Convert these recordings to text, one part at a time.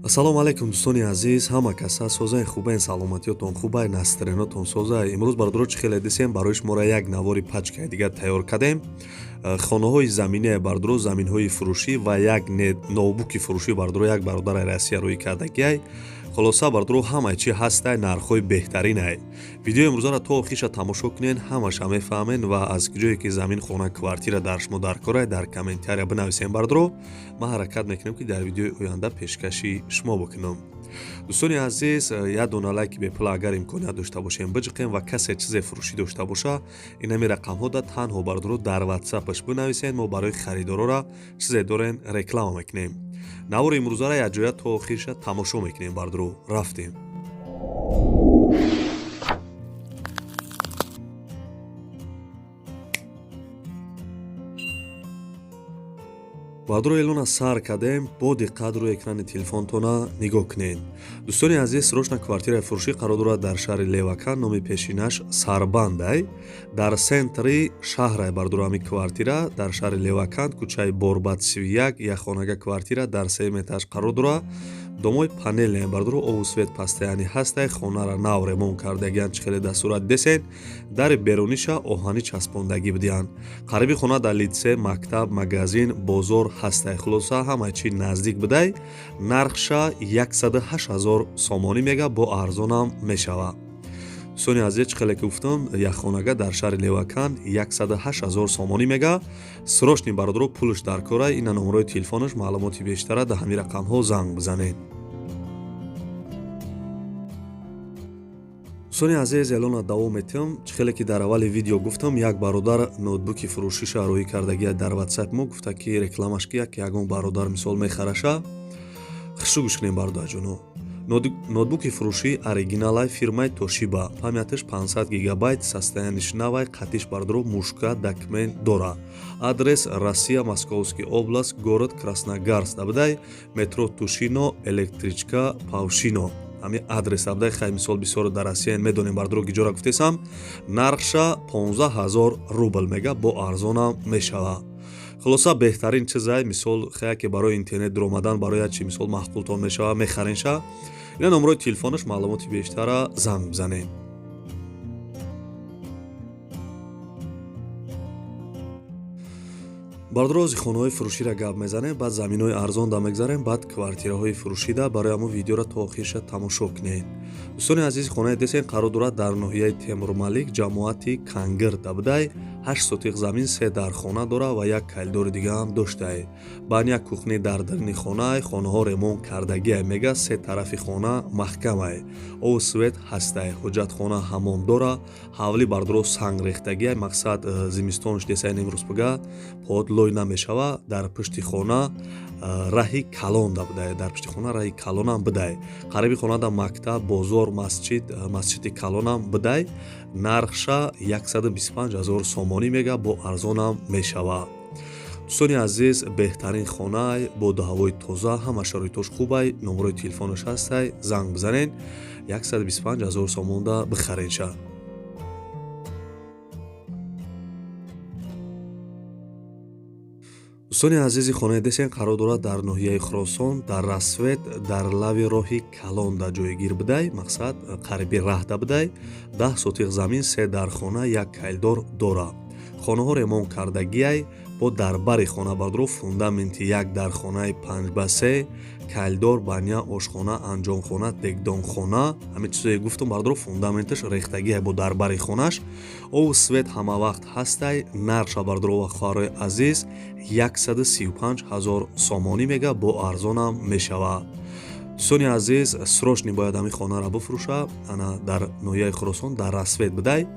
Ассалому алайкум, дӯстони азиз, ҳама каса созаи хубен, саломатиётон хубай, настроениятон созай. Имрӯз, бародаро, чӣ хеле дисем, барои шуморо як навори пачкаи дигар тайёр кардем. Хонаҳои замине, бародаро, заминҳои фурӯшӣ ва як ноутбуки фурӯшӣ, бародаро, як бародари Россия рӯй кардагиай. Хулоса, бародаро, ҳамаи чӣ ҳастай, нархҳои беҳтаринай. Видеои имрӯзаро то охириша тамошо кунен, ҳамаша мефаҳмен ва аз ҷое ки замин, хона, квартира дар шумо дар корай, дар комментария бинависем, бародаро. Ман ҳаракат мекунем, ки дар видеои оянда пешкаши шумо бикунам. Дӯстони азиз, як дона лайки бепул агар имконият дошта бошем биҷиқем ва касе чизе фурӯшӣ дошта боша, инами рақамҳо да танҳо, бародаро, дар ватсапаш бинависен. Мо барои харидорора чизе дорен, реклама мекунем. Навори имрӯзара якҷоя то охириша тамошо мекунем, бародаро. Рафтем. Бародаро, эълона сар кардем. Бо диққат рӯи экрани телефонтона нигоҳ кунед. Дӯстони азиз, срочно квартираи фурӯшӣ қарор дорад дар шаҳри Левакан, номи пешинаш Сарбандай, дар центри шаҳрай, бародаро. Ҳами квартира дар шаҳри Левакан, кӯчаи Борбад 31, якхонага квартира дар сеюм этаж қарор дорад. Домои панельные, бародаро, обу свет постоянный ҳастай. Хонара нав ремонт кардагиянд, чӣ хеле дар сурат десен. Дари беруниша оҳанӣ часпондагӣ будиянд. Қариби хона дар литсей, мактаб, магазин, бозор ҳастай. Хулоса, ҳамаи чӣ наздик будай. Нархша 108 ҳазор сомонӣ мега, бо арзонам мешавад. Дӯстони азиз, чӣ хеле ки гуфтам, якхонага дар шаҳри Левакан 108 ҳазор сомонӣ мега. Срочный, бародаро, пулш дар кора. Ина номерои телефонаш, маълумоти бештара дар ҳамин рақамҳо занг бизанед. Дӯстони азиз, эълона давом метиҳам. Чӣ хеле ки дар аввали видео гуфтам, як бародар ноутбуки фурӯшиша рӯӣ кардагия дар ватсап мо, гуфта ки рекламаш ки як ягон бародар мисол мехараша. Хушу гӯш кунем, бародарҷоно. Ноутбуки фурӯшӣ оригиналай, фирмаи Тошиба, памяташ 500 гигабайт, состояниеш навай, қатиш, бародаро, мушка, документ дора. Адрес: Россия, Московский область, город Красногорск набудай, метро Тушино, электричка Павшино. Ҳамин адрес абдай. Хай, мисол, бисёро дар Россия медонем, бародаро, гиҷора гуфтесам. Нархша 15 ҳазор рубл мега, бо арзонам мешавад. Хулоса, беҳтарин чизай, мисол, хая ки барои интернет дуромадан, барои як чи, мисол, маъқултон мешавад, мехаренша. Ина номерои телефонаш, маълумоти бештара занг бизанед. Бародаро, ози хонаҳои фурӯширо гап мезанем, баъд заминҳои арзон да мегзарем, баъд квартираҳои фурӯшида. Барои ҳамон видеоро то охириша тамошо кунед. Дӯстони азиз, хонаи десен қарор дорад дар ноҳияи Темурмалик, ҷамоати Кангир дабудай. 8 сотиқ замин, се дархона дора ва як калидори дигаам доштае. Баня, кухни дар даруни хонаай. Хонаҳо ремонт кардагиай мега, се тарафи хона маҳкамай, обу свет ҳастай, ҳоҷатхона, ҳаммом дора. Ҳавли, бародаро, санг рехтагиай. Мақсад, зимистонш десай, имрӯз пага под лой намешава. Дар пушти хона раҳи калон да будай, дар пушти хона раҳи калонам будай. Қариби хонада мактаб, бозор, масҷид, масҷиди калонам будай. Нархша 125 ҳазор сомонӣ мега, бо арзонам мешавад. Дӯстони азиз, беҳтарин хонаай, боду ҳавои тоза, ҳама шароитош хубай. Номерои телефонаш ҳастай, занг бизанед, 125 ҳазор сомонда бихаренша. Дӯстони азизи, хонаи десен қарор дорад дар ноҳияи Хуросон, дар Рассвет, дар лави роҳи калон да ҷойгир будай. Мақсад, қариби раҳда будай. 10 сотиқ замин, се дархона, як калидор дора. Хонаҳо ремонт кардагиай. Бо дар бари хона, бародаро, фундаменти як дархонаи 5 ба 3, калидор, баня, ошхона, анҷомхона, дегдонхона. Ҳамин чизое гуфтам, бародаро, фундаменташ рехтагиай. Бо дар бари хонаш обу свет ҳама вақт ҳастай. Нархша, бародаро ва хоҳарои азиз, 135 ҳазор сомонӣ мега, бо арзонам мешавад. Дӯстони азиз, срочный бояд ҳамин хонаро бифурӯша. Ана дар ноҳияи Хуросон, дар Рассвет будай,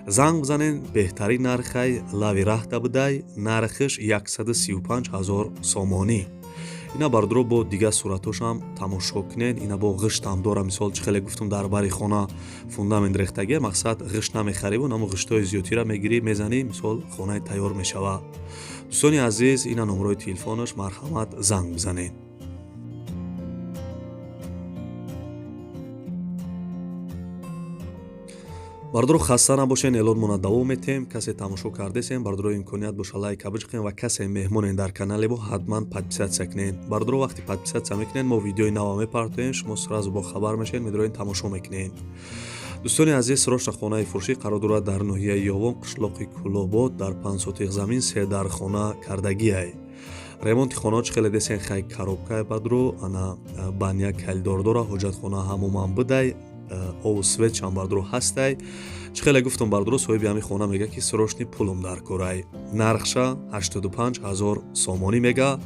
занг бизанед. Беҳтарин нархай, лави раҳда будай, нархиш 135 ҳазор сомонӣ. Ина, бародаро, бо дигар суратҳошам тамошо кунед. Ина бо ғиштам дора. Мисол, чӣ хеле гуфтам, дар бари хона фундамент рехтагия. Мақсад, ғишт намехариву намо ғиштҳои зиёдтира мегирӣ, мезанӣ, мисол, хонаи тайёр мешавад. Дӯстони азиз, ина номерои телефонаш, марҳамат, занг бизанед. Бардоро, хаста набошен, эълонмона давом метем. Касе тамошо кардесен, бардоро, имконият боша, лайка биҷиқен ва касе меҳмонен дар канале мо, ҳатман подписаться кунен. Бардоро, вақти подписаться мекунен, мо видеои нава мепартоем, шумо сразу бохабар мешавед, медроен, тамошо мекунен. Дӯстони азиз, срочно хонаи фурӯшӣ қарор дорад дар ноҳияи Ёвон, қишлоқи Кӯлобод, дар 5 сотиқ замин, се дар хона кардагиай. Ремонти хонаҳо чӣ хеле десен, хай, коробкай, бадро, ана баня калидор дора, ҳоҷатхона ҳамоман будай, обу свет чам, бардро, ҳастай. Чӣ хеле гуфтам, бардро, соҳиби ҳамин хона мега, ки срочный пулум дар корай. Нархша 85 ҳазор сомонӣ мега,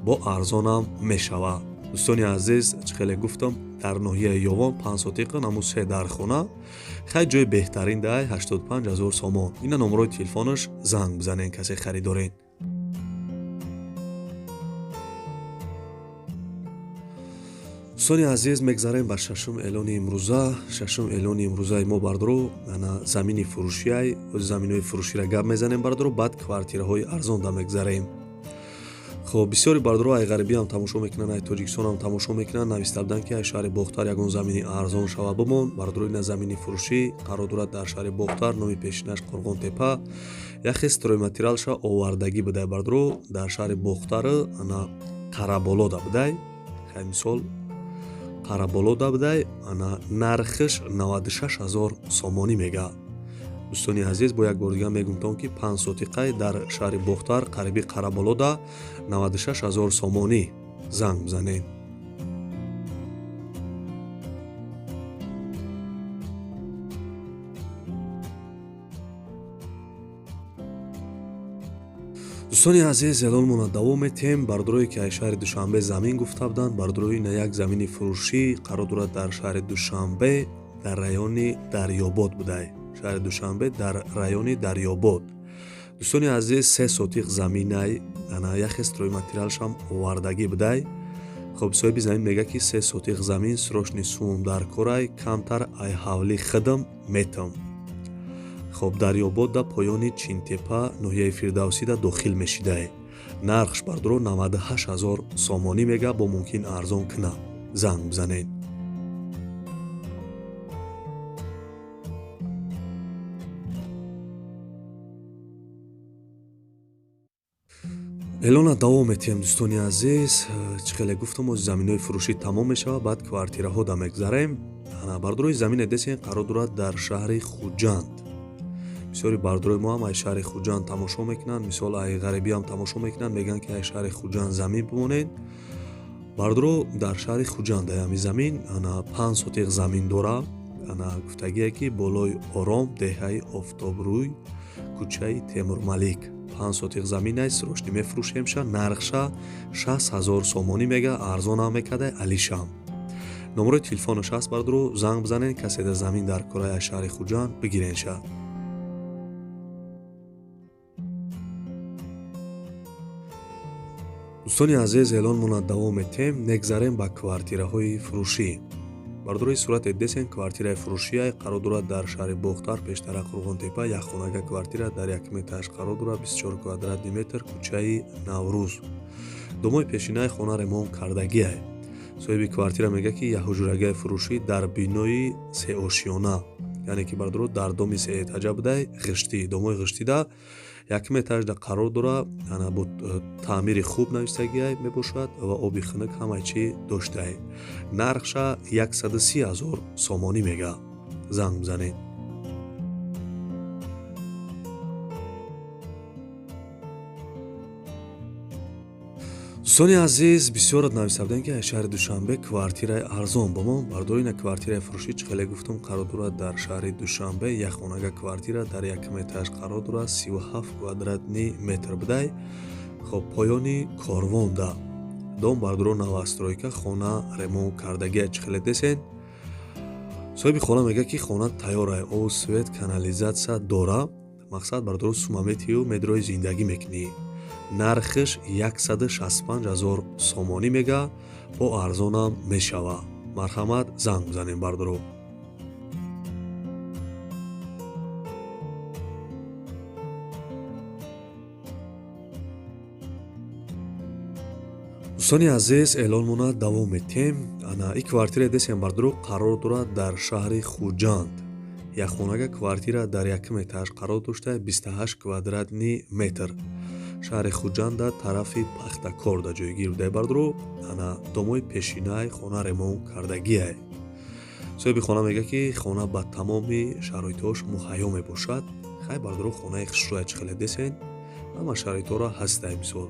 бо арзонам мешава. Дӯстони азиз, чӣ хеле гуфтам, дар ноҳияи Ёвон, 5 сотиқа наму, се дар хона, хай, ҷои беҳтарин дай, 85 ҳазор сомон. Ина номерои телефонаш, занг бизанен, касе харидорен. Дӯстони азиз, мегзарем ба шашум эълони имрӯза. Шашум эълони имрӯзаи мо, бардоро, ана замини фурӯшиай. Заминҳои фурӯширо гап мезанем, бардоро, баъд квартираҳои арзонда мегзарем. Хоб, бисёри бардоро ай ғарибиам тамошо мекунанд, ай Тоҷикистонам тамошо мекунанд, нависта буданд, ки ай шаҳри Бохтар ягон замини арзон шава, бимон. Бардоро, ина замини фурӯшӣ қарор дорад дар шаҳри Бохтар, номи пешинаш Қурғонтепа, яхе стройматериалша овардагӣ будай. Бардоро, дар шаҳри Бохтар, ана Қараболода будай, хай, мисол, Қараболода будай. Ана нархиш 96 ҳазор сомонӣ мега. Дӯстони азиз, бо як бор дига мегумтон, ки 5 сотиқай дар шаҳри Бохтар, қариби Қараболода, 96 ҳазор сомонӣ, занг бизанед. Дӯстони азиз, эълонмона давом метиҳем. Бардорое ки аз шаҳри Душанбе замин гуфта буданд, бардорои, на як замини фурӯшӣ қарор дорад дар шаҳри Душанбе, дар райони Дарёбод будай. Шаҳри Душанбе, дар райони Дарёбод, дӯстони азиз, 3 сотиқ заминай, ана яхе стройматериалшам овардагӣ будай. Хоб, соҳиби замин мега, ки 3 сотиқ замин, срочный сумм дар корай, камтар ай ҳавли хидм метам. Хоб, Дарёбодда, поёни Чинтепа, ноҳияи Фирдавсида дохил мешидай. Нархш, бардоро, 98 ҳазор сомонӣ мега, бо мумкин арзон куна, занг бизанед. Эълона давом метиҳем, дӯстони азиз. Чӣ хеле гуфтам, ози заминҳои фурӯшӣ тамом мешавад, баъд квартираҳо да мегзарем. Бардорои, замине десен, қарор дорад дар шаҳри Хуҷанд. Бисёри бардорои мо ҳам ай шаҳри Хуҷанд тамошо мекунанд, мисол, ай ғарибиам тамошо мекунанд, мегӯянд, ки ай шаҳри Хуҷанд замин бимонед. Бардоро, дар шаҳри Хуҷанд ай ҳами замин, ана 5 сотиқ замин дора. Ана гуфтагие, ки болои Ором, деҳаи Офтобрӯй, кӯчаи Темурмалик, 5 сотиқ заминай, срочный мефурӯшемша. Нархша 60 000 сомонӣ мега, арзонам мекардай алишам. Номерои телефонаш ҳаст, бардоро, занг бизанед, касе дар замин дар кораи, аз шаҳри Хуҷанд бигиренша. Дӯстони азиз, эълонмона давом метиҳем, мегзарем ба квартираҳои фурӯшӣ. Бардорои, сурате десен, квартираи фурӯшия қарор дорад дар шаҳри Бохтар, пештара Қурғонтепа, якхонага квартира дар якум этаж қарор дорад, 24 квадратный метр, кӯчаи Наврӯз. Домои пешинаи хона ремонт кардагиай. Соҳиби квартира мегӯяд, ки як ҳуҷрагаи фурӯшӣ дар бинои сеошёна, яъне ки, бардоро, дар доми сеэтажа будай, ғиштӣ, домои ғиштида якум этажда қарор дора. Ана бо таъмири хуб навистагиай мебошад ва оби хунук, ҳамаи чӣ доштае. Нархша 130 ҳазор сомонӣ мега, занг бизанед. Дӯстони азиз, бисёрат нависта будем, ки аз шаҳри Душанбе квартираи арзон ба мо. Бардори, ина квартираи фурӯшӣ, чӣ хеле гуфтум, қарор дорад дар шаҳри Душанбе, якхонага квартира дар якум этаж қарор дорад, 37 квадратный метр будай. Хоб, поёни Корвонда дом, бардоро, новостройка, хона ремонт кардагия. Чӣ хеле десен, соҳиби хона мегӯяд, ки хона тайёрай, обу свет, канализация дора. Мақсад, бардоро, сумаметию медрои зиндагӣ мекунӣ. Нархиш 165 ҳазор сомонӣ мега, бо арзонам мешава. Марҳамат, занг бизанем, бардоро. Дӯстони азиз, эълонмона давом метиҳем. Ана и квартираи десем, бардоро, қарор дорад дар шаҳри Хуҷанд. Якхонага квартира дар якум этаж қарор дошта, 28 квадратный метр. Шаҳри Хуҷанда, тарафи Пахтакорда ҷойгир будай, бардоро. Ана домои пешинай, хона ремонт кардагиай. Соҳиби хона мегӯяд, ки хона ба тамоми шароитҳош муҳайё мебошад. Хай, бардоро, хонаи хушрӯя, чӣ хеле десен, ҳама шароитҳоро ҳастай. Мисол,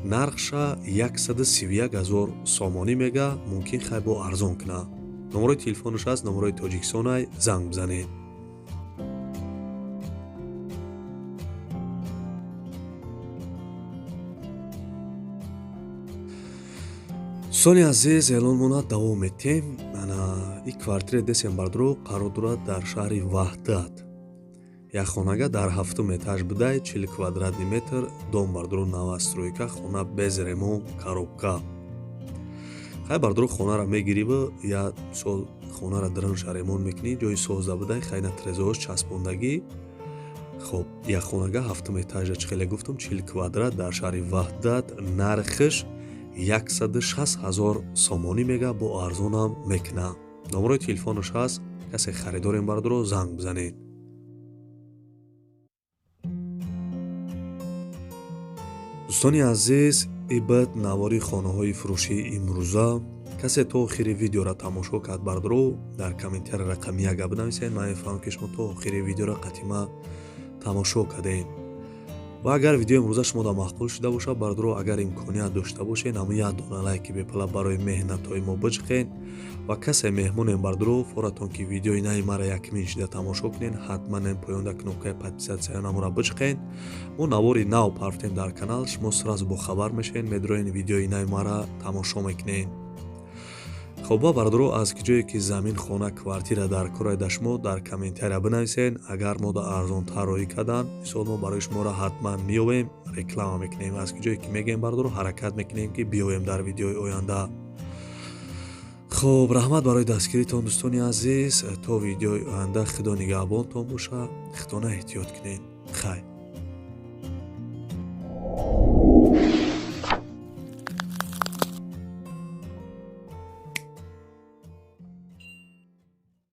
нархша 131 000 сомонӣ мега, мумкин хай бо арзон куна. Номерои телефонаш ҳаст, номерои Тоҷикистонай, занг бизанед. Дӯстони азиз, эълонмона давом метем. Ана и квартира десем, бардоро, қарор дорад дар шаҳри Ваҳдат. Як хонага дар ҳафтум этаж будай, 40 квадратный метр дом, бардоро, новостройка, хона без ремонт, коробка. Хай, бардоро, хонаро мегириву як сол хонаро дарунша ремонт мекунӣ, ҷои созда будай, хай на трезош часпондагӣ. Хоб, як хонага ҳафтум этажа, чӣ хеле гуфтум, 40 квадрат дар шаҳри Ваҳдат, нархш 160 000 сомонӣ мега, бо арзонам мекуна. Номерои телефонаш ҳаст, касе харидорем, бардоро, занг бизанед. Дӯстони азиз, ибад навори хонаҳои фурӯшии имрӯза. Касе то охири видеоро тамошо кард, бардоро, дар комментария рақами яка бинависед. Ман мефаҳмам, ки шумо то охири видеоро қатима тамошо кардем. Ва агар видеои имрӯза шумода маъқул шуда бошад, бардоро, агар имконият дошта бошед, ҳамун як дона лайки бепала барои меҳнатҳои мо биҷиқен. Ва касе меҳмонем, бардоро, форатон ки видеои наи мара якмин шида тамошо кунен, ҳатман ин поёнда кнопкаи подписаться намура биҷиқен. Мо навори нав партем дар канал, шумо сразу бохабар мешавед, медроен, видеои наи мара тамошо мекунед. Хоб, ва бардоро, аз ҷое ки замин, хона, квартира дар кораи шумо, дар комментария бинависед. Агар мо да арзонтар роҳӣ кардан, мисол, мо барои шуморо ҳатман меёвем, реклама мекунем. Аз ҷое ки мегӯем, бардоро, ҳаракат мекунем, ки биёем дар видеои оянда. Хоб, раҳмат барои дастгиритон, дӯстони азиз. То видеои оянда Худо нигаҳбонтон боша, худона эҳтиёт кунед. Хайр.